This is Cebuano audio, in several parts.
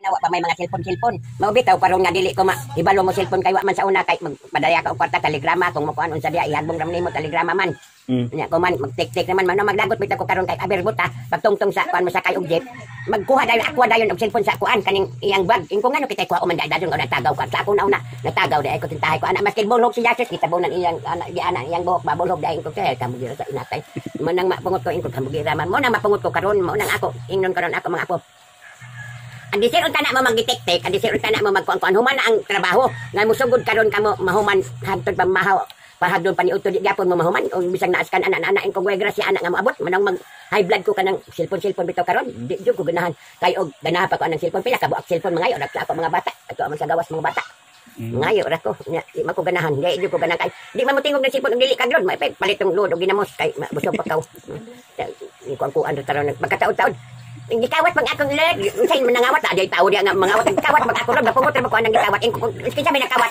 Na wa pa may mga cellphone-cellphone. Mao bitaw karon nga dili ko ma ibalo mo cellphone kay wa man sa una kay magpadaya ka og kwarta, telegrama kung mo kuan unsa diya ihagbong ra nimo, telegrama man. Nya ko man magtik-tik naman man maglagot bitaw ko karon kay aber buta pagtungtong sa kuan mo sakay og jeep, magkuha dayon, ako dayon og cellphone sa kuan kaning iyang bag. Ingko ngano kitay kuha man dayon ko nagtagaw ka sa ako na una nagtagaw di ay ko tintahay ko ana maski bulhog si Jesus kita bunan iyang ana di ana iyang buhok ba bulhog dayon ko kay kamugira sa inatay manang mapungot ko. Ingko kamugira man mo nang mapungot ko karon, mo nang ako ingnon karon ako mga apo. Ang disir unta na mo maggitik-tik, ang disir unta na mo magkuan-kuan, human na ang trabaho. Nga musugod karon kamo mahuman hangtod pa mahaw pahagdon pa ni udto di gyapon mo mahuman o bisag naas kan ana ana ko grasya ana nga moabot manang mag high blood ko kanang cellphone cellphone bitaw karon di jud ko ganahan kay og ganahan pa ko anang cellphone. Pila ka buak cellphone mga ra ako mga bata ato man sa gawas mga bata. Ngayo ra ko nya di man ko ganahan, di jud ko ganahan kay di man mo tingog ng cellphone og dili ka load may palit tong load og ginamos kay busog pa kaw kuan kuan taron magkataod-taod. Gikawat pag akong leg, unsay nangawat na ajay tao diya nga mangawat, gikawat pag ako ron, mapungot ra ko anang gikawat. Ingko kinsa may nakawat?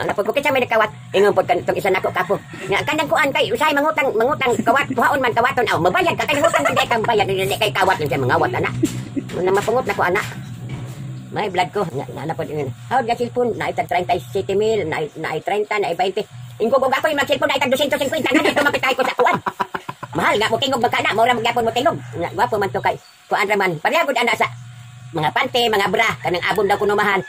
Ano pag kinsa may nakawat? Ingon pod kanitong isa nako kapo. Nga kanang kuan kay usahay mangutang mangutang kawat kuhaon man kawaton aw mabayad ka kay ngutang man di kang bayad di kay kawat unsa mangawat ana. Muna mapungot na ko ana. May blood ko nga nga na pod ingon. Hawd ga cellphone na itag 37 mil, na na 30, na 20. Ingko kog ako yung mag-cellphone na itag 250 nga dito mapitay ko sa kuan. Mahal nga mo tingog magkana, mao ra magyapon mo tingog. Nga gwapo man to kay kuan ra man. Pareha gud ana sa mga pante, mga bra, kanang abon daw kuno mahal.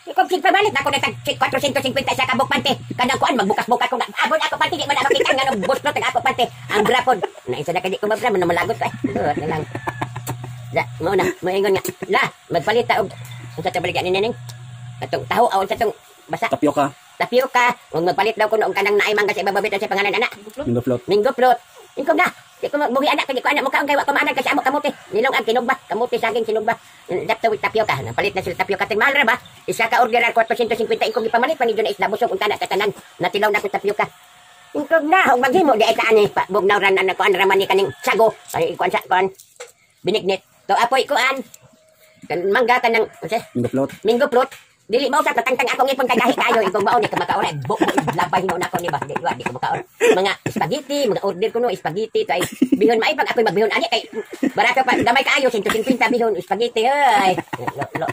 Kung pabalit na ako na tag 450 sa kabok pante. Kanang kuan magbukas-bukas ko nga abon ako pante di man na makita nga nung buslo tag ako pante. Ang bra pod. Na isa na kay di ko mabra man malagot ko eh. Buhat na lang. La, mo na, moingon nga. La, magpalit ta og unsa ta baligya ni Neneng? Atong taho aw sa tong basa. Tapioca. Tapioca, ug magpalit daw kuno og kanang naay mangga sa ibababit sa pangalan ana. Mango float. Mango float. Ingko na. Di ko magbuhi anak, di ko anak mukhaon kay wa ko maanak kasi amo kamote. Nilong ang kinugba, kamote saging sinugba. Dapto with tapioca. Napalit na sila tapioca ting mahal ra ba? Isa ka order 450 ingkong gipamalit pa ni na isla busog unta na sa tanan. Natilaw na ko tapioca. Ingkong na og maghimo di ay taan ni pa bugnaw ran ana kuan ra man ni kaning sago. Ay kuan sa kuan. Binignit. To apoy kuan. Kan mangga kanang unsa? Mango float. Mango float. Dili mo sa tatangtang akong ipon kay gahi kayo ikong mao ni ka makaon ay labay mo na ako ni ba di, di ko makaon mga spaghetti, mga order ko no spaghetti kay bihon maipag ako'y magbihon ani kay barato pa gamay kaayo 150 bihon spaghetti ay lo, lo.